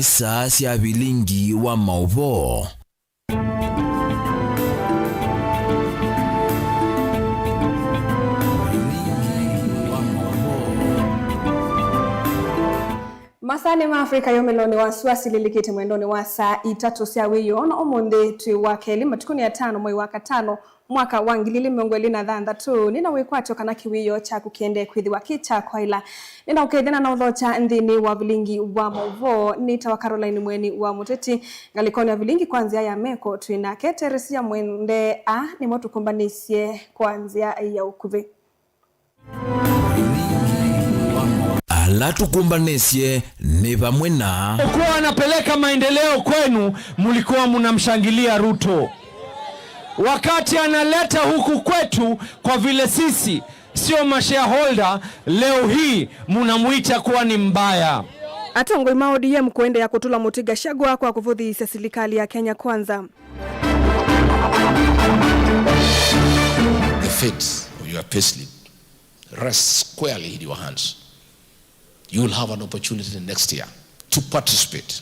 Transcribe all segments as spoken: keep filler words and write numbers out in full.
Saa sya vilingi wa maũvoo. Masaanĩ ma Afrika yũmĩlonĩ wa sua silĩlĩkĩte mwendonĩ wa saa itatũ sya wĩoo, na ũmũnthĩ twĩ wa kelĩ, matukũnĩ atano, mwei wa katano, mwaka wa ngili ili mĩongo ĩlĩ na thanthatũ. Nĩ na wĩkwatyo kana kĩwĩoo kyaku kĩendee kwĩthĩwa kĩ kya kwaĩla. Nĩ na ũkethya na na ũthokya nthĩnĩ wa vilingi wa maũvoo. Nĩtawa Caroline Mweni wa Mũteti. Ngalĩkonĩ ya vilingi kwa nzĩa ya meko twĩ nake Teresia Mwende. A nĩmo tũkũmbanĩsye kwa nzĩa ya ũkuvĩ. Ala tũkũmbanĩsye nĩ vamwe na. Kuwa anapeleka maendeleo kwenu, mlikuwa mnamshangilia Ruto. Wakati analeta huku kwetu, kwa vile sisi sio mashareholder, leo hii mnamwita kuwa ni mbaya. Atongoi ma O D M kũendeea kũtũla mũtĩ Gachagua kwa kũvũthĩĩsya silikalĩ ya Kenya Kwanza. The fate of your payslip rests squarely in your hands. You will have an opportunity next year to participate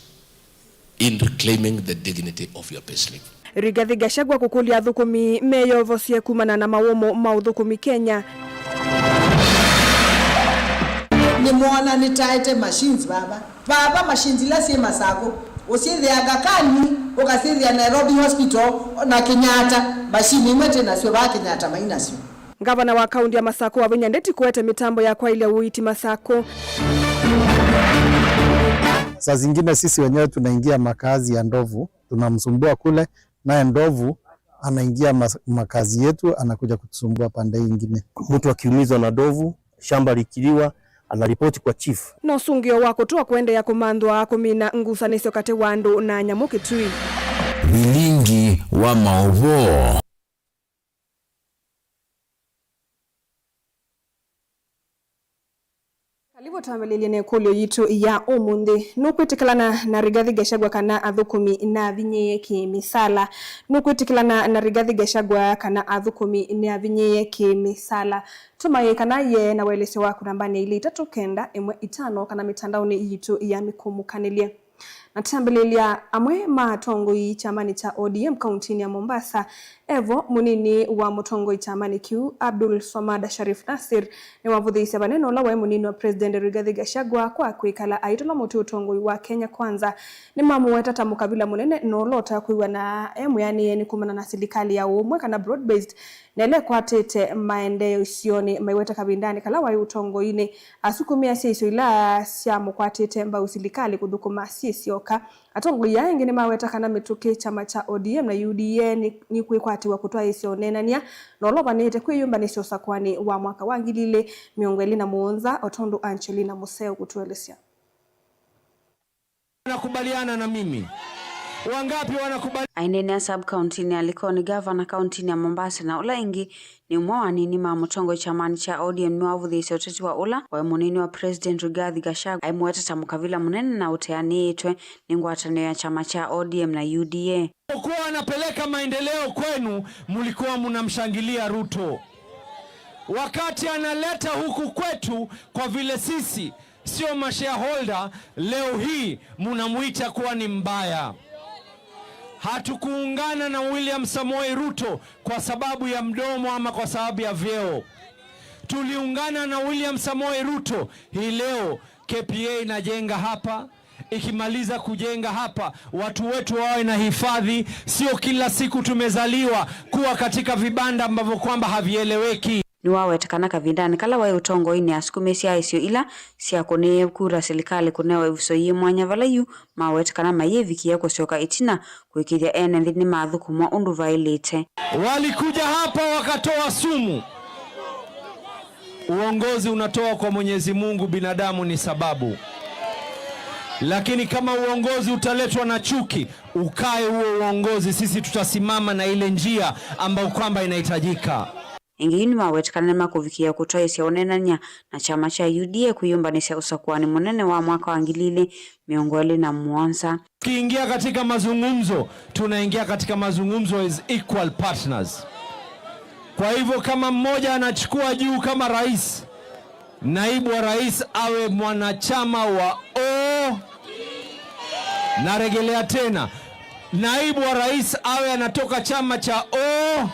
in reclaiming the dignity of your payslip. Rigathi Gachagua kũkũlya athũkũmi meyovosye kumana na mawũmũ ma ũthũkũmi Kenya. Nĩmwona nĩtaete machines vava. Vava machines ila syĩ Masakũ. Ũsyĩthĩa Aga Khan, ũkasyĩthĩa Nairobi Hospital, na Kenyatta. Machine imwe twĩ nasyo vaa Kenyatta mai nasyo. Ngavana wa kaunti ya Masakũ Wavinya Ndeti kũete mĩtambo ya kwaĩlya ũiiti Masakũ. Saa zingine sisi wenyewe tunaingia makazi ya ndovu, tunamsumbua kule, naye ndovu anaingia mas-, makazi yetu, anakuja kutusumbua pande hii ingine. Mtu akiumizwa na ndovu, shamba likiliwa, anaripoti kwa chief. Na ũsũngĩo wa kũtũa kũendeea kũmanthwa kũmina ngusanĩsyo katĩ wa andũ na nyamũ Kitui. Vilingi wa maũvoo. Karibu twambĩlĩlye na ĩkũlyo yitũ ya ũmũnthĩ. Nũkwĩtĩkĩlana na Rigathi Gachagua kana athũkũmi nĩmavinyĩĩe kĩ-mĩsala? Nũkwĩtĩkĩlana na Rigathi Gachagua kana athũkũmi nĩmavinyĩĩe kĩ-mĩsala? Tũma ĩĩ kana yee na ũelesyo waku nambanĩ ya ilĩ itatũ kenda ĩmwe itano kana mĩtandaonĩ yitũ ya mĩkũmũkanĩlye. Na twambĩlĩlya, amwe ma atongoi kyamanĩ kya O D M kauntinĩ ya Mombasa, evo mũnini wa mũtongoi kyamanĩ kĩu, Abdul Swamad Sharif Nasir, nĩwavũthĩĩsye vanene ũla waĩ mũnini wa President Rigathi Gachagua kwa kwĩkala aitũla mũtĩ ũtongoi wa Kenya Kwanza. Nĩmamũweta ta mũkavila mũnene na ũla ũtakwĩw'a na e mwĩanĩe nĩ kumana na silikalĩ ya ũmwe kana broad-based, na ĩla ĩkwatĩte maendeeo isionĩ. Maiweta kavindanĩ kala waĩ ũtongoinĩ, asukumĩasya isio ila syamũkwatĩte mbau silikalĩ kũthũkũma syĩ syoka. Atongoi aa ĩngĩ nĩmaweta kana mĩtũkĩ kyama kya O D M na U D A nĩ, nĩkwĩkwatĩw'a kũtwaĩĩsya ũneenany'a na ũla ũvanĩĩte kwĩyũmbanĩsya ũsakũanĩ wa mwaka wa ngili ilĩ mĩongo ĩlĩ na mũonza, o tondũ Angelina Mũseo kũtũelesya. Wanakubaliana na mimi? Wangapi wanakubali? Aineenea sub-county-nĩ ya Likoni, gavana kaunti-nĩ ya Mombasa na ũla ĩngĩ nĩ ũmwe wa anini ma mũtongoi kyamanĩ kya O D M nĩwavũthĩĩsye ũteti wa ũla waĩ mũnini wa President Rigathi Gachagua, aimũweta ta mũkavila mũnene na ũteanĩĩtwe nĩ ngwatanĩo ya kyama kya O D M na U D A. Kuwa anapeleka maendeleo kwenu, mlikuwa mnamshangilia Ruto. Wakati analeta huku kwetu, kwa vile sisi sio mashareholder, leo hii munamwita kuwa ni mbaya. Hatukuungana na William Samoei Ruto kwa sababu ya mdomo ama kwa sababu ya vyeo. Tuliungana na William Samoei Ruto hii leo, K P A inajenga hapa, ikimaliza kujenga hapa, watu wetu wawe na hifadhi, sio kila siku tumezaliwa kuwa katika vibanda ambavyo kwamba havieleweki. Nĩwaweta kana kavindanĩ kala waĩ ũtongoinĩ asukumĩsye aĩsyo ila syakũnĩie kura silikalĩ kũnewa ĩvuso yĩ mwanya vala yu maweta kana mayĩvikĩĩa kũsyoka ĩtina kũĩkĩĩthya ene nthĩ nĩmathũkũmwa ũndũ vaĩlĩte. Walikuja hapa wakatoa sumu. Uongozi unatoa kwa Mwenyezi Mungu, binadamu ni sababu. Lakini kama uongozi utaletwa na chuki, ukae huo uongozi, sisi tutasimama na ile njia ambayo kwamba inahitajika. Ĩngĩ yu nĩmaweta kana nĩmakũvikĩĩa kũtwaĩĩsya ũneenany'a na kyama kya U D A kwĩyũmbanĩsya ũsakũanĩ mũnene wa mwaka wa ngili ilĩ mĩongo ĩlĩ na mũonza. Tukiingia katika mazungumzo, tunaingia katika mazungumzo as equal partners. Kwa hivyo, kama mmoja anachukua juu kama rais, naibu wa rais awe mwanachama wa O. Narejelea tena, naibu wa rais awe anatoka chama cha O.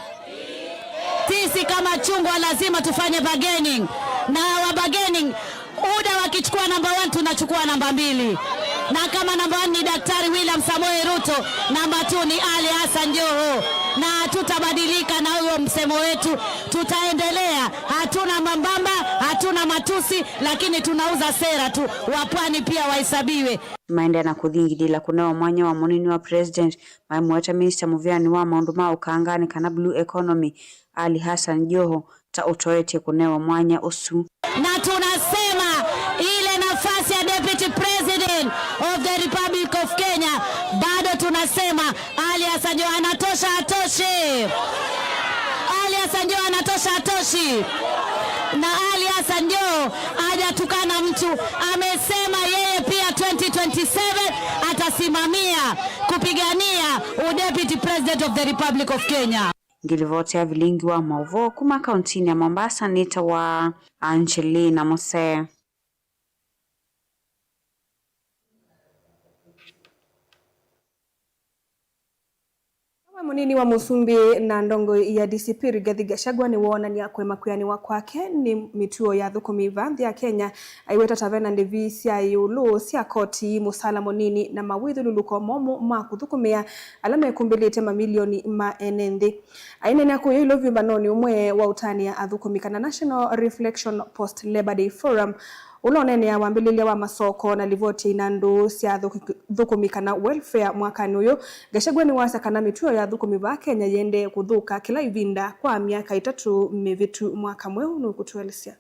Sisi kama chungwa lazima tufanye bargaining. Na our bargaining, UDA wakichukua namba one, tunachukua namba mbili. Na kama namba one ni Daktari William Samoei Ruto, namba two ni Ali Hassan Joho. Na hatutabadilika na huyo msemo wetu. Tutaendelea. Hatuna mambamba, hatuna matusi, lakini tunauza sera tu. Wapwani pia wahesabiwe. Maendea na kũthingithĩla kũnewa mwanya wa mũnini wa president, maimũete minista mũvĩanĩ wa maũndũ ma ũkanganĩ kana blue economy, Ali Hassan Joho, ta ũtoetye kũnewa mwanya ũsu. Na tunasema ile nafasi ya deputy president of the Republic of Kenya, bado tunasema Ali Hassan Joho anatosha, atoshi. Ali Hassan Joho anatosha, atoshi. Na Ali Hassan Joho hajatukana mtu, amesema yeye pia twenty twenty-seven atasimamia kupigania udeputy president of the Republic of Kenya. Ngilivoti ya vilingi wa mauvoo kuma kauntinĩ ya Mombasa nĩ ta wa Angelina Musee. Mũnini wa mũsumbĩ na ndongoi ya D C P Rigathi Gachagua nĩwoonany'a kũema kwĩanĩwa kwake nĩ mĩtuo ya athũkũmi vaa nthĩ ya Kenya, aiweta ta vena ndĩvi sya ĩũlũ sya koti, mũsaala mũnini, na mawĩthyũlũlũko momũ ma kũthũkũmĩa ala mekũmbĩlĩte mamilioni ma ene nthĩ. Aineenea kũya ĩlũ vyũmbanonĩ ũmwe wa ũtanĩa athũkũmi kana National Reflection Post Labor Day Forum, ũla ũneeneaa wambĩlĩlya wa masoko na livoti ya inandũ sya athũkũmi kana welfare mwakanĩ ũyũ, Gachagua nĩwasya kana mĩtuo ya athũkũmi vaa Kenya yĩendee kũthũka kĩla ĩvinda kwa myaka ĩtatũ mĩvĩtu. Mwaka mweũ nũkũtũelesya.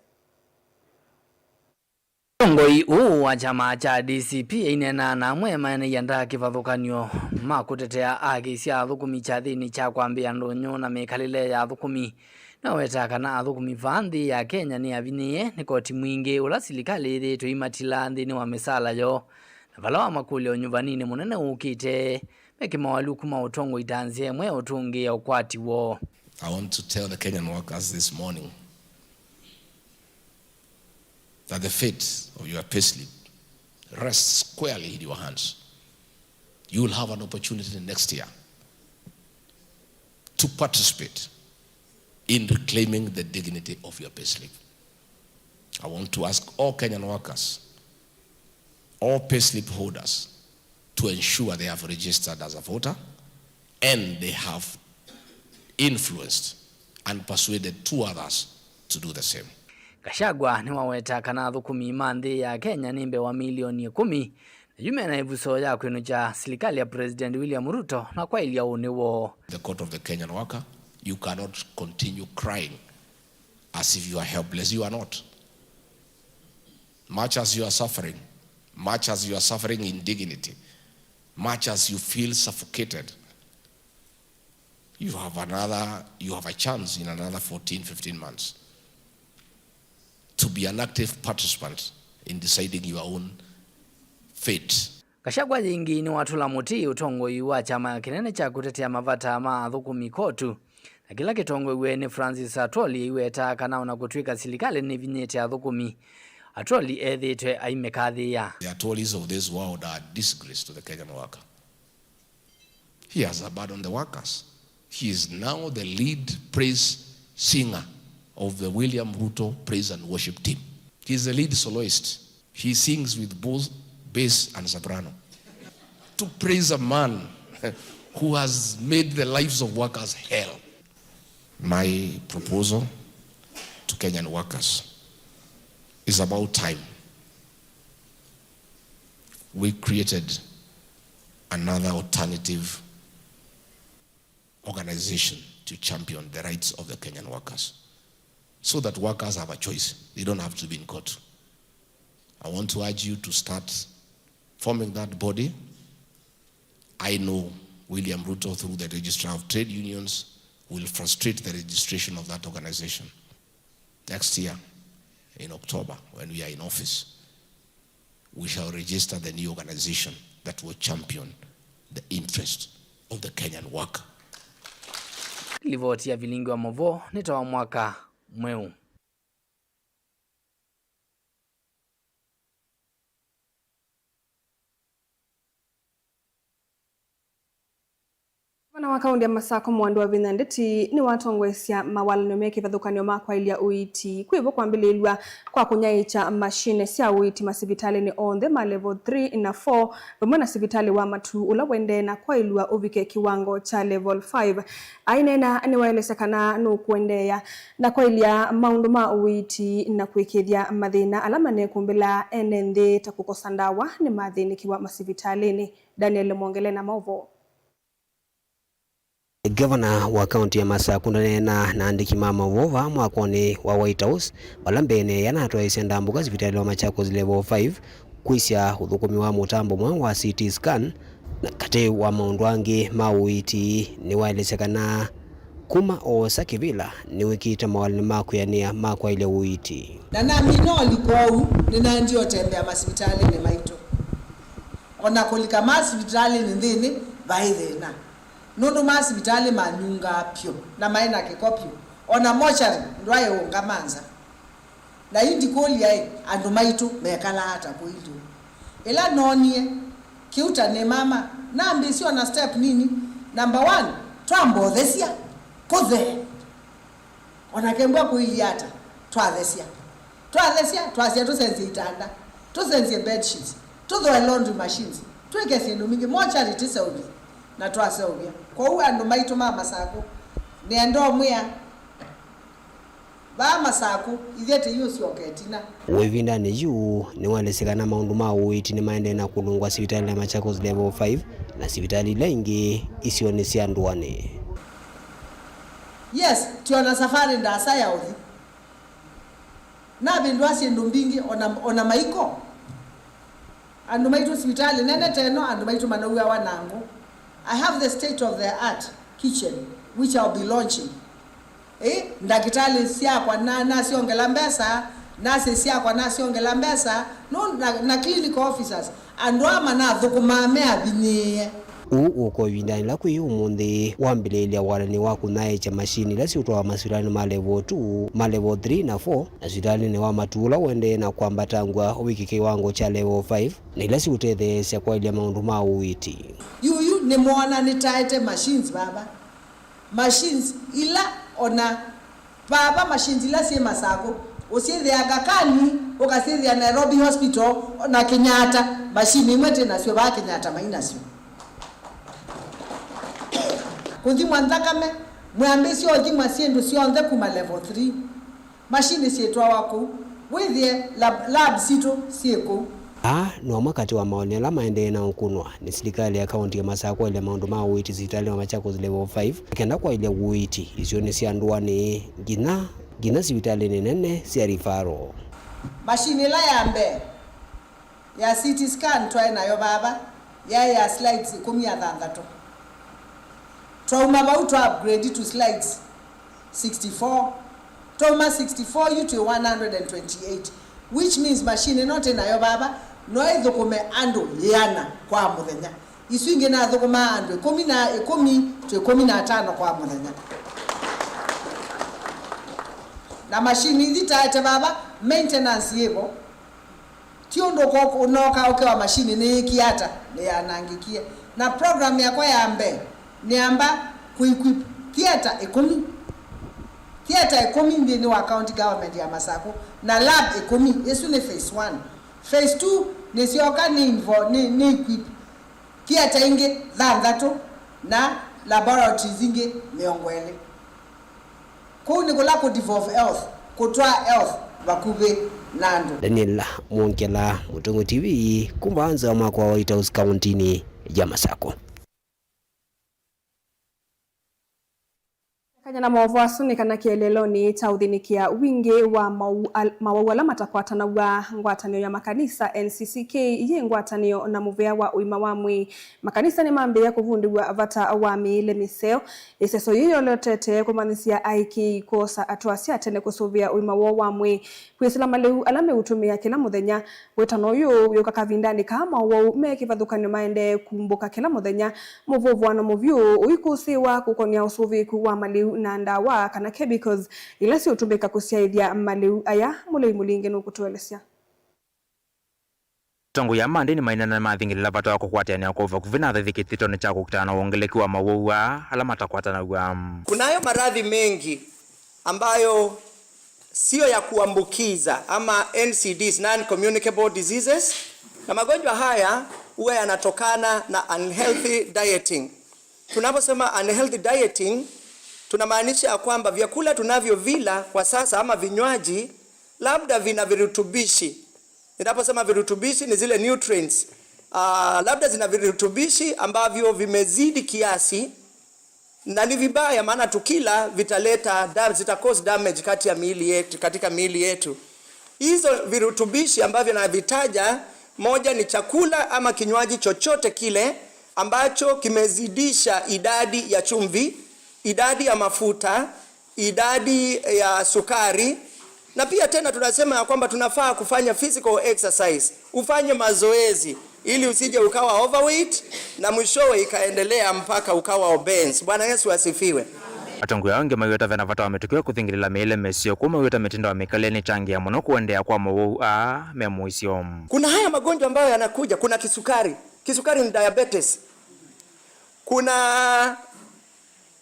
Mũtongoi ũũ wa kyama kya D C P aineenaa na amwe maendeea ndaa kĩvathũkany'o ma kũtetea haki sya athũkũmi kyathĩnĩ kya kwambĩĩa ndũnyũ na mĩkalĩle ya athũkũmi. Nĩwawetaa kana athũkũmi vaa nthĩ ya Kenya nĩ avinyĩĩe nĩ koti mwingĩ ũla silikalĩ yĩthĩĩtwe ĩimatila nthĩnĩ wa mĩsaala yoo, na vala wamakũlya ũnyuvaninĩ mũnene ũkĩte, mekĩmawalũku ma ũtongoi ta nzĩa ĩmwe ya ũtũngĩĩa ũkwati woo. I want to tell the Kenyan workers this morning that the fate of your payslip rests squarely in your hands. You will have an opportunity next year to participate in reclaiming the dignity of your payslip. I want to ask all Kenyan workers, all payslip holders, to ensure they have registered as a voter and they have influenced and persuaded two others to do the same. Gachagua nĩwaweta kana athũkũmi ma nthĩ ya Kenya nĩ mbewa milioni ĩkũmi, na yu mena ĩvuso ya kwĩnũkya silikalĩ ya President William Ruto na kwaĩlya ũnĩ woo. The court of the Kenyan worker, you cannot continue crying as if you are helpless. You are not. Much as you are suffering, much as you are suffering indignity, much as you feel suffocated, you have another, you have a chance in another fourteen, fifteen months to be an active participant in deciding your own fate. Gachagua yĩngĩ nĩwatũla mũtĩ ũtongoi wa kyama kĩnene kya kũtetea mavata ma athũkũmi kotu, na kĩla kĩtongoew'e nĩ Francis Atwoli aiwetaa kana ona kũtw'ĩka silikalĩ nĩvinyĩte athũkũmi, Atwoli ethĩĩtwe aimĩkathĩĩa. The Atwolis of this world are a disgrace to the Kenyan worker. He has abandoned the workers. He is now the lead praise singer of the William Ruto praise and worship team. He is the lead soloist. He sings with both bass and soprano. To praise a man who has made the lives of workers hell. My proposal to Kenyan workers is about time we created another alternative organization to champion the rights of the Kenyan workers, so that workers have a choice. They don't have to be in court. I want to urge you to start forming that body. I know William Ruto, through the Registrar of Trade Unions, will frustrate the registration of that organization. Next year, in October, when we are in office, we shall register the new organization that will champion the interest of the Kenyan worker. Livoti ya vilingi wa mauvoo nĩ ta wa mwaka mweũ. Ngavana wa kaũntĩ ya Masakũ, Mwandũ wa Vinya Ndeti, nĩwatongoesya mawalany'o me kĩvathũkany'o ma kwaĩlya ũiiti kwĩ vo kwambĩlĩĩlw'a kwa kũnyaĩĩkya mashine sya ũiiti masivitalĩnĩ onthe ma level three na four, vamwe na sivitalĩ wa Matuu ũla ũendee na kwaĩlw'a ũvike kĩwango kya level five. Aineena nĩwaelesya kana nũkũendeea na kwaĩlya maũndũ ma ũiiti na kũĩkĩĩthya mathĩna ala manekũmbĩla ene nthĩ ta kũkosa ndawa nĩmathĩnĩkĩwa masivitalĩnĩ. Daniel Mwongele na maũvoo. Ngavana wa kaũntĩ ya Masakũ ndaneena na andĩki ma maũvoo vaa mwakonĩ wa White House, vala mbeenĩ yanatwaĩĩsya ndambũka sivitalĩ wa Machakos Level five kwĩsya ũthũkũmi wa mũtambo mweũ wa C T scan, na katĩ wa maũndũ angĩ ma ũiiti nĩwaelesya kana kuma oosa kĩvĩla nĩwĩkĩĩte mawalany'o ma kwĩanĩa ma kwaĩlya ũiiti. Na namina ũlikũ ũu, nĩnaendie ũtembea masivitalĩnĩ maitũ. O na kũlika masivitalĩnĩ nthĩnĩ, vaĩ thĩna. Nũndũ masivitalĩ manyungaa pyũ na maĩ na kĩko pyũ. O na mochari ndwaĩ ũngama nza. Na yu ndikũlya-ĩ, andũ maitũ mekalaa ata kũilyĩ? Ĩla noonie kĩu ta nĩ mama, nambĩĩsye o na step nini. Number one, twambothesya kũthee. O na kembwa kũilyĩ ata, twathesya. Twathesya, twasya tũsenzye itanda, tũsenzye bed sheets, tũthooe laundry machines, twĩke syĩndũ mbingĩ, mochari tĩseũvye, na twaseũvya. Kwoou andũ maitũ ma Masakũ, nĩenda ũmwĩa, vaa Masakũ, ithyĩ tĩiũsyoka ĩtina. Ĩvindanĩ yu, nĩwaelesya kana maũndũ ma ũiiti nĩmaendee na kũlũngwa sivitalĩ ya Machakos Level five na sivitalĩ ila ingĩ isionĩ sya ndũanĩ. Yes, twĩ o na safarĩ ndaasa ya ũthi. Navĩndũa syĩndũ mbingĩ, o na, o na maiko. Andũ maitũ sivitalĩ nene ta ĩno, andũ maitũ manauawa na ngũ. I have the state of the art kitchen, which I'll be launching. Ĩ, ndakĩtalĩ syakwa na, nasyongela mbesa, nurses syakwa nasyongela mbesa, no, na, na clinical officers, andũ aa manathũkũmaa me avinyĩĩe. Ũu ũko ĩvindanĩ yĩla kwĩ ũmũnthĩ wambĩlĩĩlya walany'o wa kũnyaĩĩkya mashini ila siũtwawa masivitalĩnĩ ma level two, ma level three na four, na sivitalĩnĩ wa Matuu ũla ũendee na kwambatangw'a ũvike kĩwango kya level five, na ila siũtetheesya kwaĩlya maũndũ ma ũiiti. Yu, yu nĩmwona nĩtaete machines vava. Machines ila o na vava, machines ila syĩ Masakũ, ũsyĩthĩa Aga Khan, ũkasyĩthĩa Nairobi Hospital, o na Kenyatta, machine imwe twĩ nasyo vaa Kenyatta mai nasyo. Kũthimwa nthakame, mwĩambĩĩsya ũthimwa syĩndũ syonthe kuma level three. Mashini syĩtwawa kũu, wĩthĩe lab, lab sitũ syĩ kũu. Aa no amwe katĩ wa maoni ala maendee na ũkũnwa nĩ silikalĩ ya kaũntĩ ya Masakũ kwaĩlya maũndũ ma ũiiti sivitalĩnĩ wa Machakos Level five, nĩ kenda kwaĩlya ũiiti isionĩ sya ndũanĩ nginya, nginya sivitalĩnĩ nene sya referral. Mashini ĩla ya mbee ya C T scan twaĩ nayo vava yaĩ ya slides ĩkũmi na thanthatũ. Twauma vau twa upgrade to slides sixty-four. Twauma sixty-four yu twĩ one hundred and twenty-eight, which means machine ĩno twĩ nayo vava no ĩthũkũme andũ ĩana kwa mũthenya. Isu ingĩ nathũkũmaa andũ ĩkũmi na ĩkũmi to ĩkũmi na atano kwa mũthenya. Na machine ithi taete vava, maintenance yĩvo. Ti ũndũ ũko-, ũnoka ũkewa machine nĩyĩkie ata, nĩyanangĩkie. Na program yakwa ya mbee, nĩamba kũ-equip theatre ĩkũmi. Theatre ĩkũmi nthĩnĩ wa county government ya Masakũ, na lab ĩkũmi. Ĩsu nĩ phase one. Phase two, nĩsyoka nĩ invo-, nĩ, nĩ equip theatre ingĩ thanthatũ na laboratories ingĩ mĩongo ĩlĩ. Kũu nĩ kũla kũ devolve health, kũtwaa health vakuvĩ na andũ. Daniel Mwongela, Mũtongoi T V, kuma nza wa mwako wa White House kaũntĩnĩ ya Masakũ. Kanya na maũvoo asu nĩ kana kĩeleelonĩ kya ũthĩnĩkĩa wingĩ wa mau-, al-, mawau ala matakwatanaw'a, ngwatanĩo ya makanisa, N C C K, yĩ ngwatanĩo na mũvĩa wa ũima wa mwĩĩ. Makanisa nĩmambĩĩa kũvundĩw'a vata wa mĩĩle mĩseo. Ĩseso yĩĩ yolotete kũmanyĩsya aĩkĩĩi kwosa atwaasya tene kũsũvĩa ũima woo wa mwĩĩ, kwĩsĩla malĩu ala meũtũmĩa kĩla mũthenya. Wĩtano ũyũ wĩũka kavindanĩ kaa maũwau me kĩvathũkany'o maendee kumbũka kĩla mũthenya. Mũvũvũano mũvyũ ũikũsĩĩwa kũkonĩa ũsũvĩĩku wa malĩu na ndawa kana chemicals ila siũtũmĩka kũsyaĩthya malĩu aya. Mũlei Mũlinge nũkũtũelesya. Atongoi aa ma ndĩni maineena nĩmathingĩlĩla vata wa kũkwatĩanĩa kwa vakuvĩ na athaithi kĩthitoonĩ kya kũkitana na wongeleki wa mawau aa ala matakwatanaw'a. Kunayo maradhi mengi ambayo sio ya kuambukiza ama N C Ds, non-communicable diseases, na magonjwa haya huwa yanatokana na unhealthy dieting. Tunaposema unhealthy dieting, tunamaanisha ya kwamba vyakula tunavyovila kwa sasa ama vinywaji labda vina virutubishi. Ninaposema virutubishi ni zile nutrients. Ah, labda zina virutubishi ambavyo vimezidi kiasi, na ni vibaya maana tukila vitaleta dam-, zita cause damage kati ya miili yetu, katika miili yetu. Hizo virutubishi ambavyo navitaja, moja ni chakula ama kinywaji chochote kile ambacho kimezidisha idadi ya chumvi, idadi ya mafuta, idadi ya sukari, na pia tena tunasema ya kwamba tunafaa kufanya physical exercise, ufanye mazoezi ili usije ukawa overweight na mwishowe ikaendelea mpaka ukawa obese. Bwana Yesu asifiwe. Atongoi aa angĩ maiweta vena vata wa mĩtũkĩ ya kũthingĩlĩla mĩĩle mĩseo, kũu maiweta mĩtindo ya mĩkalĩle nĩtangĩĩa mũno kũendeea kwa mawau aa me mũisyo. Kuna haya magonjwa ambayo yanakuja, kuna kisukari, kisukari ni diabetes, kuna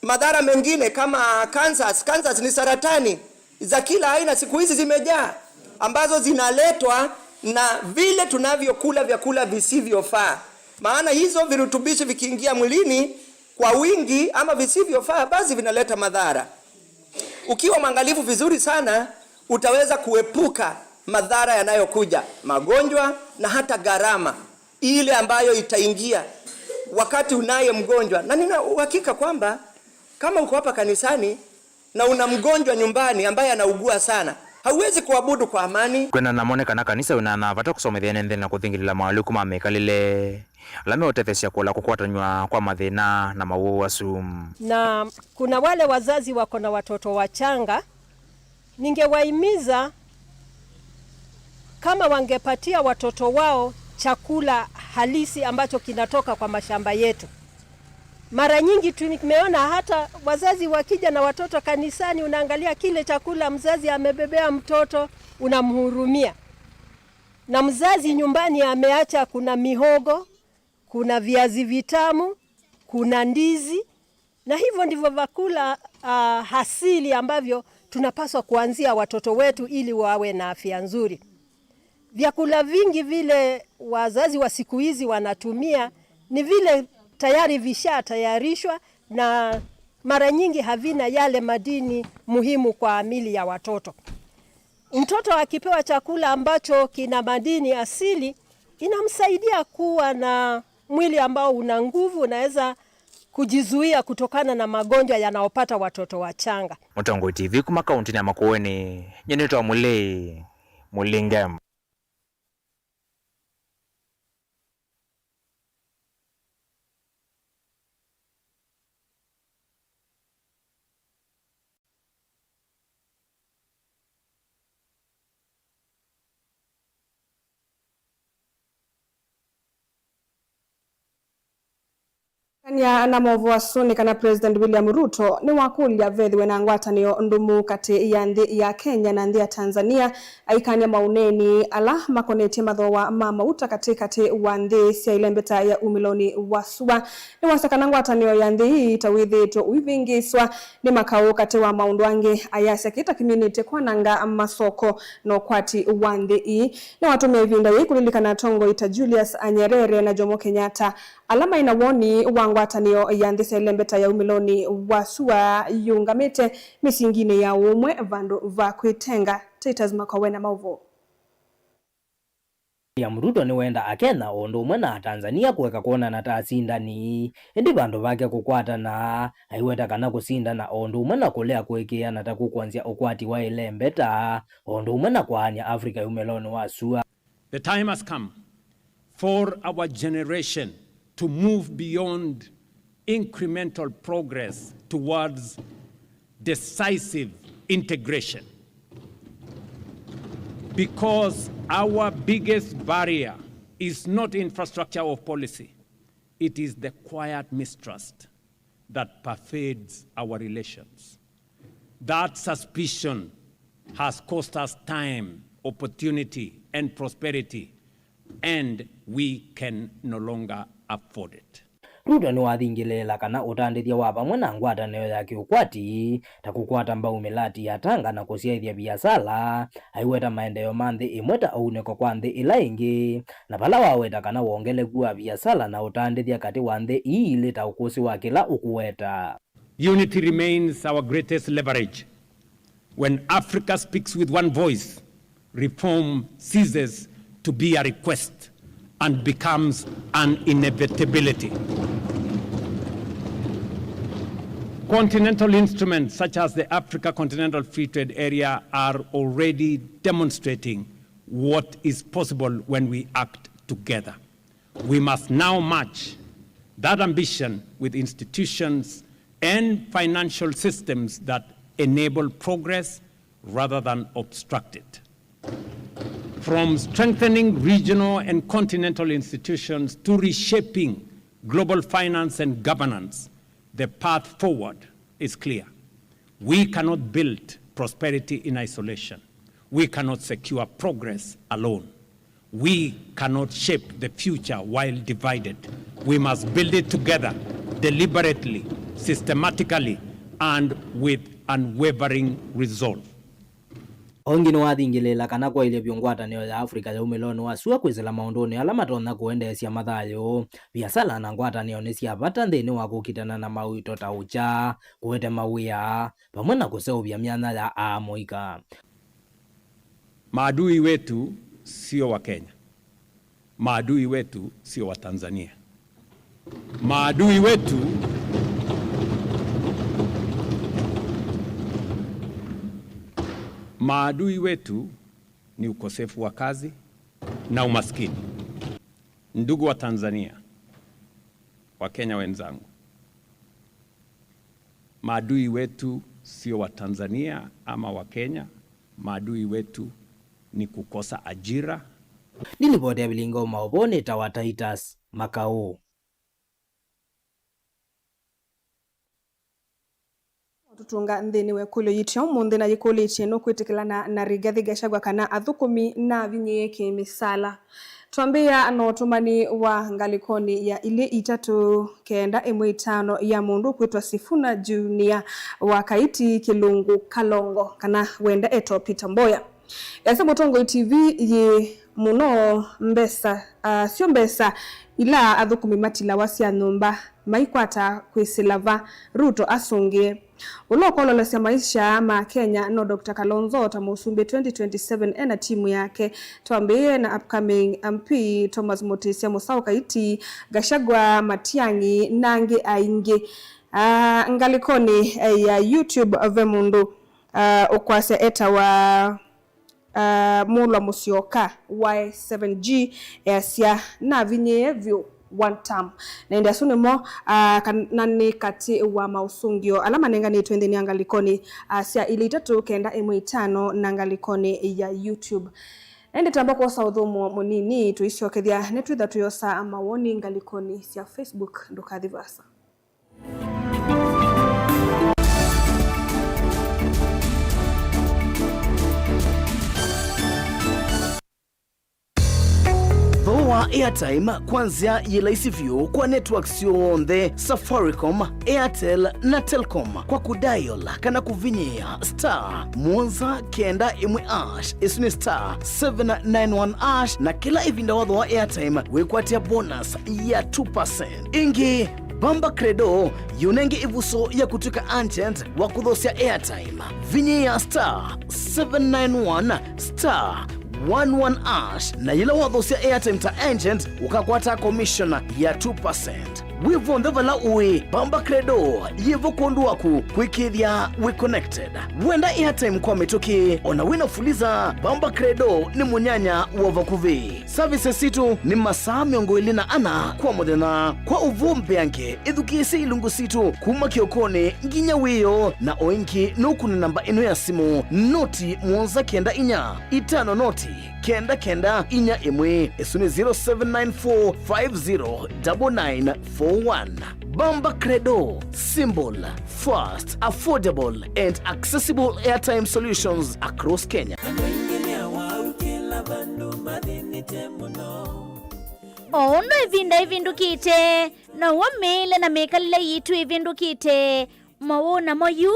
madhara mengine kama cancers. Cancers ni saratani za kila aina, siku hizi zimejaa, ambazo zinaletwa na vile tunavyokula vyakula visivyofaa, maana hizo virutubishi vikiingia mwilini kwa wingi ama visivyofaa, basi vinaleta madhara. Ukiwa mwangalifu vizuri sana, utaweza kuepuka madhara yanayokuja, magonjwa na hata gharama ile ambayo itaingia wakati unaye mgonjwa. Na nina uhakika kwamba kama uko hapa kanisani na una mgonjwa nyumbani ambaye anaugua sana, hauwezi kuabudu kwa amani. Kwĩanana na mone kana kanisa wĩna na vata kũsomethya ene nthĩ na kũthingĩlĩla maũlĩku ma mĩkalĩle ala meũtethesya kũla kũkwatanw'a kwa mathĩna na mawau asu. Na kuna wale wazazi wako na watoto wachanga, ningewahimiza kama wangepatia watoto wao chakula halisi ambacho kinatoka kwa mashamba yetu. Mara nyingi tumeona hata wazazi wakija na watoto kanisani, unaangalia kile chakula mzazi amebebea mtoto, unamhurumia. Na mzazi nyumbani ameacha, kuna mihogo, kuna viazi vitamu, kuna ndizi, na hivyo ndivyo vyakula, ah, asili ambavyo tunapaswa kuanzia watoto wetu ili wawe na afya nzuri. Vyakula vingi vile wazazi wa siku hizi wanatumia ni vile tayari vishatayarishwa na mara nyingi havina yale madini muhimu kwa amili ya watoto. Mtoto akipewa chakula ambacho kina madini asili, inamsaidia kuwa na mwili ambao una nguvu, unaweza kujizuia kutokana na magonjwa yanayopata watoto wachanga. Mũtongoi T V kuma kauntinĩ ya Makueni, nyie nĩtawa Mũlei Mũlinge. Kũkany'a na maũvoo asu nĩ kana President William Ruto nĩwakũlya vethĩwe na ngwatanĩo ndũmu katĩ ya nthĩ ya Kenya na nthĩ ya Tanzania, aikany'a maũneeni ala makonetye mathooa ma mauta katĩ katĩ wa nthĩ sya ĩlembeta ya umĩlonĩ wa sua. Nĩwasya kana ngwatanĩo ya nthĩ ii ta wĩthĩĩtwe ũivĩngĩĩswa nĩ makaũ katĩ wa maũndũ angĩ, ayasya kĩĩ ta kĩminĩte kwananga masoko na ũkwati wa nthĩ ii. Nĩwatũmĩa ĩvinda yĩĩ kũlilikana atongoi ta Julius Nyerere na Jomo Kenyatta, ala maĩ na woni wa ngwatanĩo ya nthĩ sya ĩlembeta ya umĩlonĩ wa sua yĩũngamĩte mĩsinginĩ ya ũũmwe vandũ va kwĩtenga. Titus Makowe na maũvoo. William Ruto nĩwenda Akenya o ũndũ ũmwe na Atanzania kũeka kwonana ta asindani, ĩndĩ vandũ vake kũkwatana, aiweta kana kũsindana o ũndũ ũmwe na kũlea kũĩkĩĩana ta kũkwonzya ũkwati wa ĩlembeta, o ũndũ ũmwe na kwaany'a Africa yumĩlonĩ wa sua. The time has come for our generation to move beyond incremental progress towards decisive integration. Because our biggest barrier is not infrastructure or policy, it is the quiet mistrust that pervades our relations. That suspicion has cost us time, opportunity, and prosperity and we can no longer afford it. Ruto nĩwathingĩlĩĩla kana ũtandĩthya wa vamwe na ngwatanĩo ya kĩũkwati, ta kũkwata mbau mĩlati ya Tanga na kũsyaĩthya viasala, aiweta maendeeo ma nthĩ ĩmwe ta ũunĩko kwa nthĩ ĩla ĩngĩ, na vala waweta kana wongeleku wa viasala na ũtandĩthya katĩ wa nthĩ ii ilĩ ta ũkũsĩ wa kĩla ũkũweta. Unity remains our greatest leverage. When Africa speaks with one voice, reform ceases to be a request and becomes an inevitability. Continental instruments such as the Africa Continental Free Trade Area are already demonstrating what is possible when we act together. We must now match that ambition with institutions and financial systems that enable progress rather than obstruct it. From strengthening regional and continental institutions to reshaping global finance and governance, the path forward is clear. We cannot build prosperity in isolation. We cannot secure progress alone. We cannot shape the future while divided. We must build it together, deliberately, systematically, and with unwavering resolve. Ongi nĩwathingĩlĩĩla kana kwaĩlya vyũ ngwatanĩo ya Africa yaumĩlonĩ wa sua kwĩsĩla maũndũnĩ ala matonya kũendeesya mathayũ, viasala na ngwatanĩonĩ sya vata nthĩnĩ wa kũkitana na mawĩto ta ũkya, kũete mawĩa, vamwe na kũseũvya myanya ya aamũika. Maadui wetu sio wa Kenya. Maadui wetu sio wa Tanzania. Maadui wetu, maadui wetu ni ukosefu wa kazi na umaskini. Ndugu wa Tanzania, wa Kenya wenzangu, maadui wetu sio wa Tanzania ama wa Kenya. Maadui wetu ni kukosa ajira. Nĩ livoti ya Vilingo Maũvoo nĩtawa Titus Makaũ. Tũtũnga nthĩnĩ wa ĩkũlyo yitũ ya ũmũnthĩ na yĩkũlĩtye, nũkwĩtĩkĩlana na Rigathi Gachagua kana athũkũmi navinyĩĩe kĩ-mĩsala? Twambĩĩa na ũtũmani wa ngalĩkonĩ ya ilĩ itatũ kenda ĩmwe itano ya mũndũ ũkwĩtwa Sifuna Junior wa Kaiti Kĩlungu Kalongo, kana wenda etwa Peter Mboya. Easya Mũtongoi T V yĩ mũno mbesa, ah, syo mbesa ila athũkũmi matilawa sya nyũmba maikwata kwĩsĩla va, Ruto asũngĩe. Ũla ũkololesya maisha ma Kenya no Doctor Kalonzo ta mũsumbĩ twenty twenty-seven e na timu yake. Twambĩĩe na upcoming M P Thomas Mũtĩsya, Mũsaũ Kaiti, Gachagua, Matiang'i na angĩ aingĩ. Ah, ngalĩkonĩ, eh, ya YouTube ve mũndũ, ah, ũkwasya etawa, ah, Mũlwa Mũsyoka Y seven G easya, navinyĩĩe vyũ one term. Na ĩndĩ asu nĩmo, ah, kana nĩ katĩ wa maũsũngĩo ala manenganĩtwe nthĩnĩ ya ngalĩkonĩ, ah, sya ilĩ itatũ kenda ĩmwe itano na ngalĩkonĩ ya YouTube. Ĩndĩ tamba kwosa ũthũmũo mũnini, tũisyokethya nĩtwĩtha tũyosa mawoni ngalĩkonĩ sya Facebook. Ndũkathi vaasa. Thooa airtime kwa nzĩa yĩ laisi vyũ kwa networks syonthe, Safaricom, Airtel na Telcom, kwa kũdial kana kũvinyĩĩa star mũonza kenda ĩmwe hash, ĩsu nĩ star seven nine one hash, na kĩla ĩvinda wathooa airtime wĩkwatĩa bonus ya two percent. Ĩngĩ, Bamba Credo yĩũnenge ĩvuso ya kũtw'ĩka agent wa kũthoosya airtime. Vinyĩĩa star seven nine one star one one hash, na yĩla wathoosya airtime ta agent, ũkakwataa commission ya two percent. Wĩ vonthe vala ũĩ, Bamba Credo yĩ vo kwondũ waku kwĩkĩĩthya wĩ connected. Wenda airtime kwa mĩtũkĩ, o na wĩ na Fuliza, Bamba Credo nĩ mũnyanya wa vakuvĩ. Services sitũ nĩ masaa mĩongo ĩlĩ na ana kwa mũthenya. Kwa ũvoo mbeange, ĩthukĩĩsye ilungu sitũ kuma kĩokonĩ nginya wĩoo, na o ĩngĩ nũkũne namba ĩno ya simũ, noti mũonza kenda inya itano noti kenda kenda inya ĩmwe. Ĩsu nĩ zero seven nine four five zero double nine four one. Bamba Credo, simple, fast, affordable and accessible airtime solutions across Kenya. Andũ aingĩ nĩawaukĩla vandũ mathĩnĩte mũno. O ũndũ ĩvinda ĩvĩndũkĩte, now'o mĩĩle na mĩkalĩle yitũ ĩvĩndũkĩte. Mawau namo yu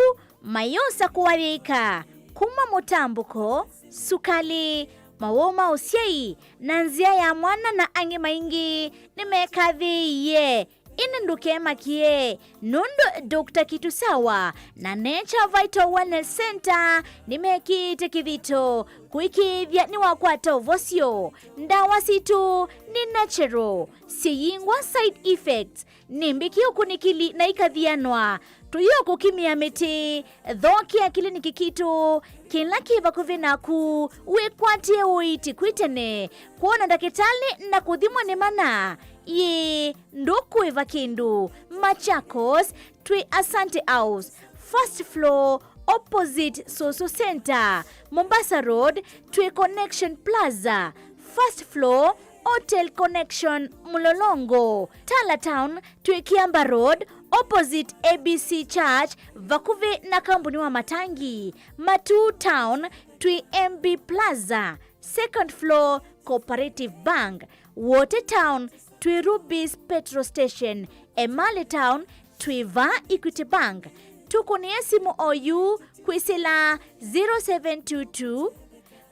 mayĩosa kũathĩĩka kuma mũtambũko, sukalĩ, mawau ma ũsyai, na nzĩa ya mwana na angĩ maingĩ nĩmekathĩĩie. Ĩndĩ ndũkemakĩe, nũndũ Doctor Kitusawa na Nature Vital Wellness Center nĩmekĩĩte kĩthito kũĩkĩĩthya nĩwakwata ũvosyo. Ndawa sitũ nĩ natural, syĩyingwa side effects, nĩ mbĩki ũkunĩkĩli na ikathianwa. Tũyĩũkũkimĩa mĩtĩ, thokea kĩliniki kitũ kĩla kĩ vakuvĩ naku, wĩkwatĩe ũiiti kwĩ tene, kwona ndakĩtalĩ na kũthimwa nĩ mana. Ĩĩ, ndũkũĩva kĩndũ. Machakos, twĩ Asante House, first floor, opposite Soso Center. Mombasa Road, twĩ Connection Plaza, first floor, Hotel Connection, Mlolongo. Tala Town, twĩ Kiamba Road, opposite A B C Church, vakuvĩ na kambuni wa matangi. Matuu Town, twĩ M B Plaza, second floor, Cooperative Bank. Wote Town, twĩ Rubis Petrol Station. Emali Town, twĩ va Equity Bank. Tũkũnĩe simũ oyu kwĩsĩla zero seven two two,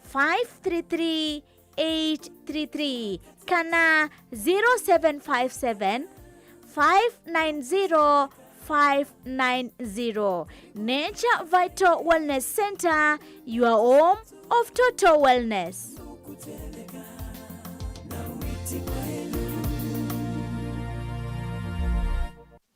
five three three, eight three three kana zero seven five seven, five nine zero, five nine zero. Nature Vital Wellness Center, your home of total wellness.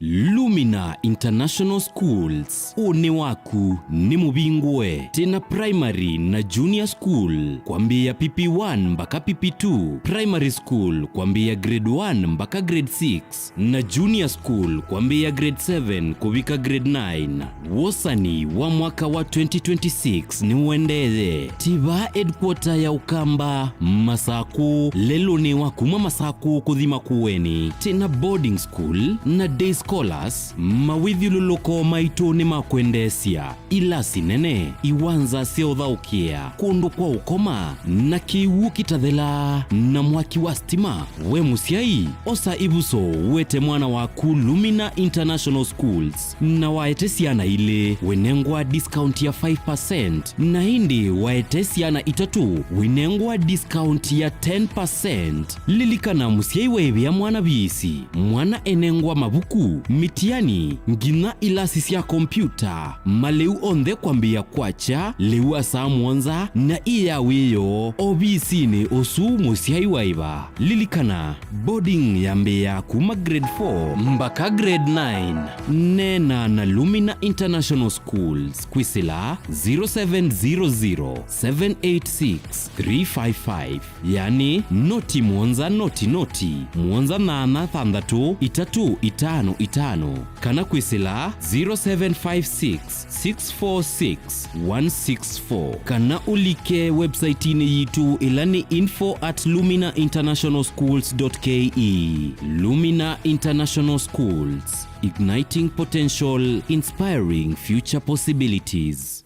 Lumina International Schools, ũnĩ waku nĩ mũvingũe. Twĩna primary na junior school kwambĩĩa P P one mpaka P P two, primary school kwambĩĩa grade one mpaka grade six, na junior school kwambĩĩa grade seven kũvika grade nine. Wosani wa mwaka wa twenty twenty-six nĩũendeeye. Tiva headquarter ya Ũkamba, Masakũ, lelũnĩ wa kuma Masakũ kũthi Makueni. Twĩna boarding school na day scholars, mawĩthyũlũlũko maitũ nĩ ma kwendeesya, ilasi nene, iwanza sya ũthaũkĩa, kũndũ kwa ũkoma, na kĩw'ũ kĩtathelaa, na mwaki wa stima. We mũsyai, osa ĩvuso, wete mwana waku Lumina International Schools, na waete syana ilĩ, wĩnengwa discount ya five percent, na ĩndĩ waete syana itatũ, wĩnengwa discount ya ten percent. Lilikana, mũsyai waĩvĩa mwana viisi, mwana enengwa mavuku, mitiani, nginya ilasi sya kompyuta, malĩu onthe kwambĩĩa kwakya lĩu wa saa mũonza na ĩ ya wĩoo ovisinĩ ũsu mũsyai waĩva. Lilikana, boarding yambĩĩa kuma grade four mpaka grade nine. Neena na Lumina International Schools kwĩsĩla zero seven zero zero, seven eight six, three five five, yani noti mũonza noti noti, mũonza nyanya thanthatũ itatũ itano itano, kana kwĩsĩla zero seven five six, six four six, one six four, kana ũlike website-inĩ yitũ ĩla nĩ info at lumina international schools dot K E. Lumina International Schools, igniting potential, inspiring future possibilities.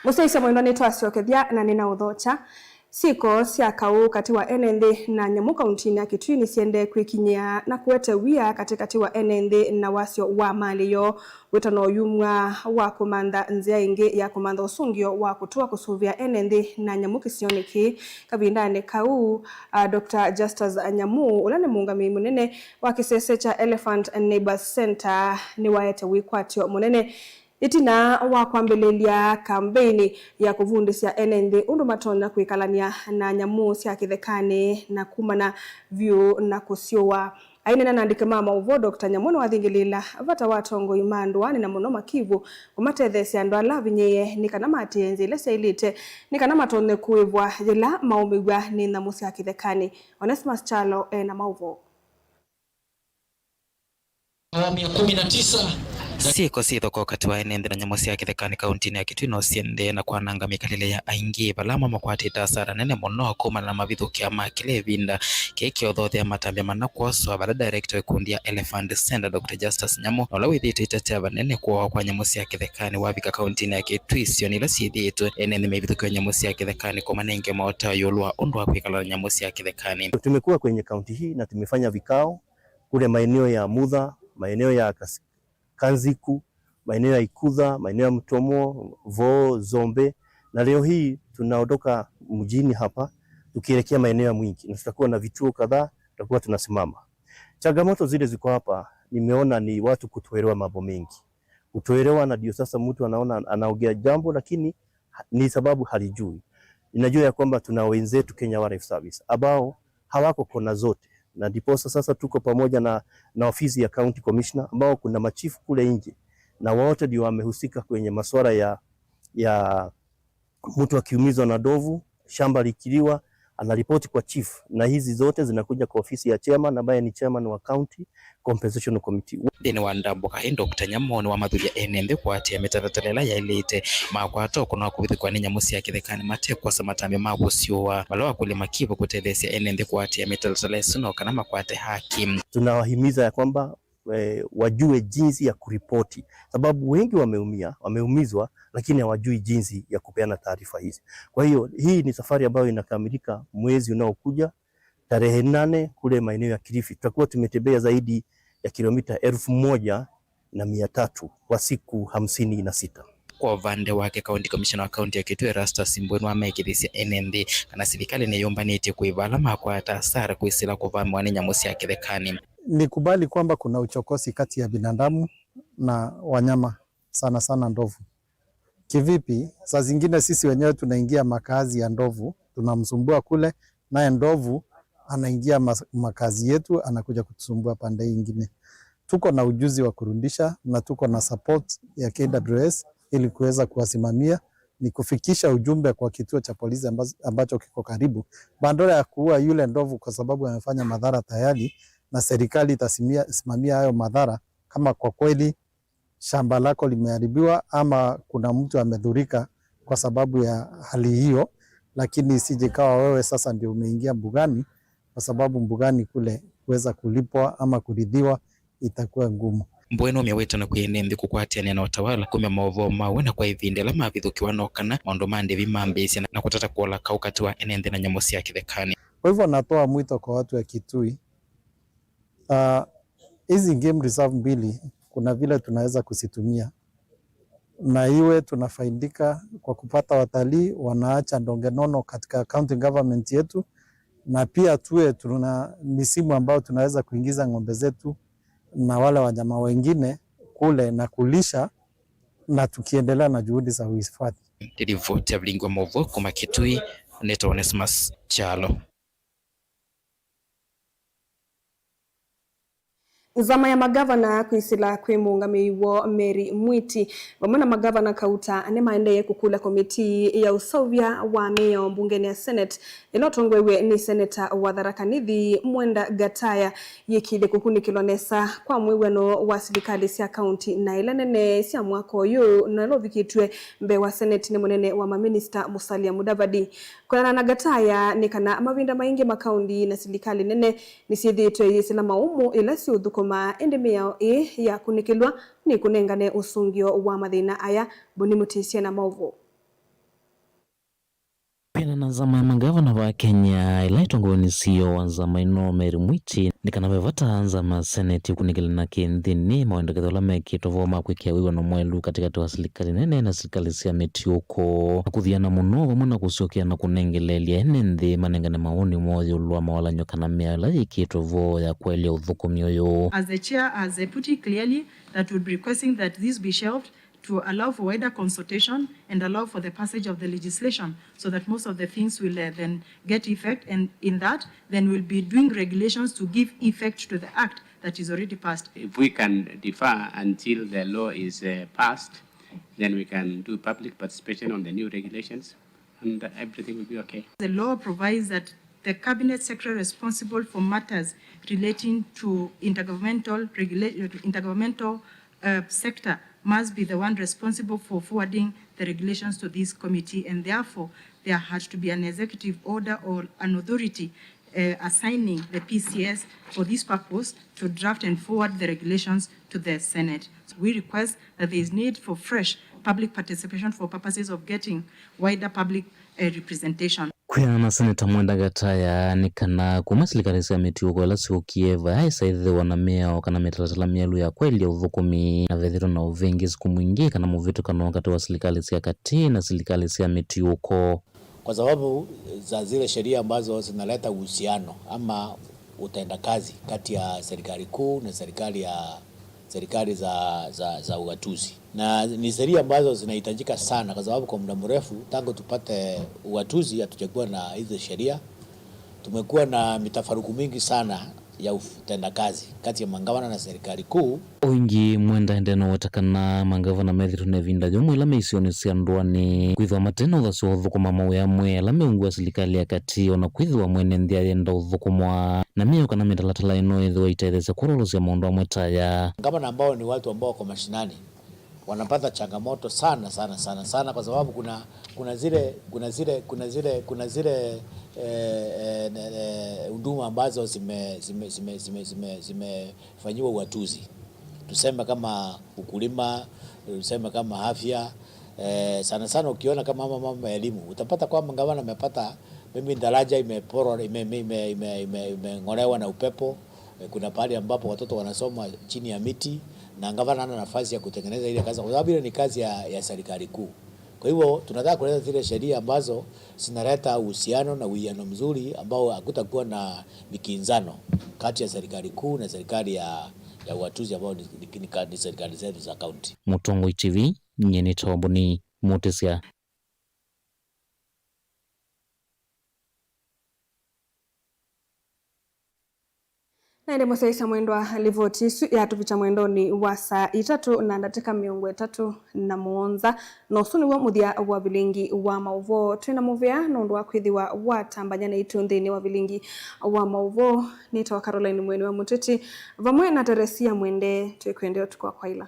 Mũsyaĩĩsya mwendwa, nĩtwasyokethya na nĩnaũthokya. Syĩko sya kaũ katĩ wa ene nthĩ na nyamũ kauntinĩ ya Kitui nĩsiendee kwĩkinyĩa na kũete wia katĩkatĩ wa ene nthĩ na wasyo wa malĩ yoo. Wĩtano ũyumw'a wa kũmantha nzĩa ĩngĩ ya kũmantha ũsũngĩo wa kũtũa kũsũvĩa ene nthĩ na nyamũ kĩsionĩ kĩĩ. Kavindanĩ kau, a, Doctor Justus Nyamu, ũla nĩ mũũngamĩi mũnene wa kĩsese kya Elephant Neighbours Centre, nĩwaete wĩkwatyo mũnene ĩtina wa kwambĩlĩlya kambeini ya kũvundĩsya ene nthĩ ũndũ matonya kwĩkalany'a na nyamũ sya kĩthekanĩ na kumana vyũ na kũsyũa. Aineena na andĩki ma maũvoo, Doctor Nyamu nĩwathingĩlĩĩla vata wa atongoi ma ndũanĩ na mũno makivũ kũmatetheesya andũ ala avinyĩĩe nĩ kana maatĩĩe nzĩa ila syaĩlĩte nĩ kana matonye kũĩvwa yĩla maũmĩw'a nĩ nyamũ sya kĩthekanĩ. Onesmus Kyalo e na maũvoo. Awamu ya kumi na tisa, Syĩko syĩ thoko katĩ wa ene nthĩ na nyamũ sya kĩthekanĩ kauntinĩ ya Kitui no siendee na kwananga mĩkalĩle ya aingĩ, vala amwe makwatĩte asara nene mũno kumana na mavithũkĩa ma kĩla ĩvinda. Kĩĩ kĩothothea matambya mana kwoswa vala director wa ĩkundi ya Elephant Center, Doctor Justus Nyamu, na ũla wĩthĩĩtwe ĩtetea vanene kũawa kwa nyamũ sya kĩthekanĩ wavika kauntinĩ ya Kitui, sioni ila syĩthĩĩtwe ene nthĩ maivithũkĩwa nyamũ sya kĩthekanĩ kũmanenge maũtao ĩũlũ wa ũndũ wa kwĩkala na nyamũ sya kĩthekanĩ. Tumekuwa kwenye kaunti hii na tumefanya vikao kule maeneo ya Mutha, maeneo ya Kas-, Kanziku, maeneo ya Ikutha, maeneo ya Mtomo, Voo, Zombe, na leo hii tunaondoka mjini hapa tukielekea maeneo ya Mwingi, na tutakuwa na vituo kadhaa tutakuwa tunasimama. Changamoto zile ziko hapa, nimeona ni watu kutoelewa mambo mengi, kutoelewa, na ndio sasa mtu anaona anaongea jambo lakini ha-, ni sababu halijui. Ninajua ya kwamba tuna wenzetu Kenya Wildlife Service ambao hawako kona zote, na ndiposa sasa tuko pamoja na, na ofisi ya County Commissioner ambao kuna machifu kule nje, na wote ndio wamehusika kwenye masuala ya, ya mtu akiumizwa na ndovu, shamba likiliwa, anaripoti kwa chief, na hizi zote zinakuja kwa ofisi ya chairman ambaye ni chairman wa county compensation committee. Nthĩnĩ wa ndambũka ĩ, Doctor Nyamu nĩwamathũlya ene nthĩ kũatĩĩa mĩtalatala ĩla yaĩlĩte makwata ũkũna wa kũvithũkĩwa nĩ nyamũ sya kĩthekanĩ mate kwosa matambya ma kũsyũa, vala wakũlya makivũ kũtetheesya ene nthĩ kũatĩĩa mĩtalatala ĩsu no kana makwate haki. Tunawahimiza ya kwamba, eh, wajue jinsi ya kuripoti, sababu wengi wameumia, wameumizwa, lakini hawajui jinsi ya kupeana taarifa hizi. Kwa hiyo, hii ni safari ambayo inakamilika mwezi unaokuja, tarehe nane kule maeneo ya Kilifi. Tutakuwa tumetembea zaidi ya kilomita elfu moja na mia tatu kwa siku hamsini na sita. Kwa ũvande wake, County Commissioner wa kaunti ya Kitui, Erastus Mbwe, nĩwamekĩthisye ene nthĩ kana silikalĩ nĩyũmbanĩtye kũĩva ala makwata asara kwĩsĩla kũvamĩwa nĩ nyamũ sya kĩthekanĩ. Nikubali kwamba kuna uchokozi kati ya binadamu na wanyama, sana sana ndovu. Kivipi? Saa zingine sisi wenyewe tunaingia makazi ya ndovu, tunamsumbua kule, naye ndovu anaingia mas-, makazi yetu, anakuja kutusumbua pande hii ingine. Tuko na ujuzi wa kurudisha na tuko na support ya K W S ili kuweza kuwasimamia, ni kufikisha ujumbe kwa kituo cha polisi ambazo, ambacho kiko karibu, badala ya kuua yule ndovu kwa sababu amefanya madhara tayari, na serikali itasimamia, simamia hayo madhara kama kwa kweli shamba lako limeharibiwa ama kuna mtu amedhurika kwa sababu ya hali hiyo, lakini isije ikawa wewe sasa ndio umeingia mbugani, kwa sababu mbugani kule kuweza kulipwa ama kuridhiwa itakuwa ngumu. Mbwe nũmĩawĩte na kwĩ ene nthĩ kũkwatĩanĩa na ũtawala kumya maũvoo mawe na kwa ĩvinda ĩla mavithũkĩwa no kana maũndũ ma ndĩvi mambĩĩsye na kũtata kũola kaũ katĩ wa ene nthĩ na nyamũ sya kĩthekanĩ. Kwa hivyo natoa mwito kwa watu wa Kitui, ah, hizi game reserve mbili, kuna vile tunaweza kuzitumia na iwe tunafaidika kwa kupata watalii, wanaacha ndonge nono katika county government yetu, na pia tuwe tuna misimu ambayo tunaweza kuingiza ng'ombe zetu na wale wanyama wengine kule na kulisha, na tukiendelea na juhudi za uhifadhi. Nĩ livoti ya Vilingi wa Maũvoo kuma Kitui, nĩtawa Onesmus Kyalo. Nzama ya magavana kwĩsĩla kwĩ mũũngamĩi woo Mary Mwiti vamwe na magavana kauta nĩmaendee kũkũlya komitii ya ũseũvya wa mĩao mbungenĩ ya Senate ĩla ũtongoew'e nĩ seneta wa Tharaka Nithi Mwenda Gataya yĩkĩĩthye kũkunĩkĩlwa nesa kwa mwĩw'ano wa silikalĩ sya kaunti na ila nene sya mwaka ũyũ na ũla ũvikĩtw'e mbee wa Senate nĩ mũnene wa maminista Musalia Mudavadi. Kwĩanana na Gataya, nĩ kana mavinda maingĩ makaũndi na silikalĩ nene nĩsyĩthĩĩtwe iyĩsĩla maũmũ ĩla syĩũthũkũma, ĩndĩ mĩao ĩĩ yakunĩkĩlwa nĩkũnengane ũsũngĩo wa mathĩna aya. Boni Mũtĩsya na maũvoo. Kwĩanana na nzama ya mangavana va Kenya, ĩla ĩtongoew'e nĩ C E O wa nzama ĩno, Mary Mwiti, nĩ kana ve vata nzama ya Senate ĩkunĩkĩle na kĩĩ nthĩnĩ mawendekethyo ala mekĩtwe vo ma kwĩkĩa wĩw'ano mwaĩlu katĩkatĩ wa silikalĩ nene na silikalĩ sya mĩtiũko, na kũthiana mũno vamwe na kũsyokea na kũnengeleelya ene nthĩ manengane mawoni moo ĩũlũ wa mawalany'o kana mĩao ĩla yĩkĩtwe vo ya kwaĩlya ũthũkũmi ũyũ. As the chair has, uh, put it clearly, that would be requesting that this be shelved to allow for wider consultation and allow for the passage of the legislation so that most of the things will, uh, then get effect, and in that, then we'll be doing regulations to give effect to the act that is already passed. If we can defer until the law is, uh, passed, then we can do public participation on the new regulations and everything will be okay. The law provides that the cabinet secretary responsible for matters relating to intergovernmental regula-, intergovernmental uh, sector must be the one responsible for forwarding the regulations to this committee, and therefore there had to be an executive order or an authority uh, assigning the P C S for this purpose to draft and forward the regulations to the Senate. So we request that there is need for fresh public participation for purposes of getting wider public uh, representation. Kwĩana na Seneta Mwenda Gataya nĩ kana kuma silikalĩ sya mĩtiũko ĩla syũkie, vayaaĩsa ĩthĩwa na mĩao kana mĩtalatala mĩelu ya kwaĩlya ũthũkũmi, na vethĩtwe na ũvĩngĩsĩku mwingĩ kana mũvĩtũkano katĩ wa silikalĩ sya katĩ na silikalĩ sya mĩtiũko. Kwa sababu za zile sheria ambazo zinaleta uhusiano ama utendakazi kati ya serikali kuu na serikali ya, serikali za, za, za ugatuzi. Na ni sheria ambazo zinahitajika sana, kwa sababu kwa muda mrefu, tangu tupate ugatuzi, hatujakuwa na hizo sheria. Tumekuwa na mitafaruku mingi sana ya utendakazi kati ya mangavana na serikali kuu. O ĩngĩ, Mwenda endeea na ũweta kana mangavana methĩtwe na ĩvinda yũmũ ĩla me isionĩ sya ndũanĩ, kwĩthĩwa mate na ũthasyo wa ũthũkũma mawĩa amwe ala meungu wa silikalĩ ya katĩ, o na kwĩthĩwa mwene nthĩ ayenda ũthũkũmwa, na mĩao kana mĩtalatala ĩno ĩthĩwa ĩitetheesya kwololosya maũndũ amwe ta aya. Gavana ambao ni watu ambao wako mashinani wanapata changamoto sana, sana, sana, sana, kwa sababu kuna, kuna zile, kuna zile, kuna zile, kuna zile, eh, eh, ne- eh, huduma ambazo zime- zime- zime- zime- zime- zimefanyiwa ugatuzi, tuseme kama ukulima, tuseme kama afya. Eh, sana sana ukiona kama mambo, mambo ya elimu, utapata kwamba gavana amepata maybe daraja imeporo ime- ime- ime- ime- ime- imeng'olewa na upepo. Eh, kuna pahali ambapo watoto wanasoma chini ya miti, na gavana hana nafasi ya kutengeneza ile kazi, kwa sababu ile ni kazi ya, ya serikali kuu. Kwa hivyo tunataka kuleta zile sheria ambazo zinaleta uhusiano na uwiano mzuri, ambao hakutakuwa na mikinzano kati ya serikali kuu na serikali ya, ya ugatuzi, ambao ni, ni, ni, ni serikali zetu za kaunti. Mũtongoi T V, nyie nĩ Toboni Mũtĩsya. Na ĩndĩ mũsyaĩĩsya mwendwa, livoti ĩsu yatũvikya mwendonĩ wa saa itatũ na ndatĩka mĩongo ĩtatũ na mũonza, na ũsu nĩw'o mũthya wa vilingi wa maũvoo. Twĩ na mũvea nũndũ wa kwĩthĩwa watambany'a naitũ nthĩnĩ wa vilingi wa maũvoo. Nĩtawa Caroline Mweni wa Mũteti, vamwe na Teresia Mwende, twĩkwendea ũtukũ wa kwaĩla.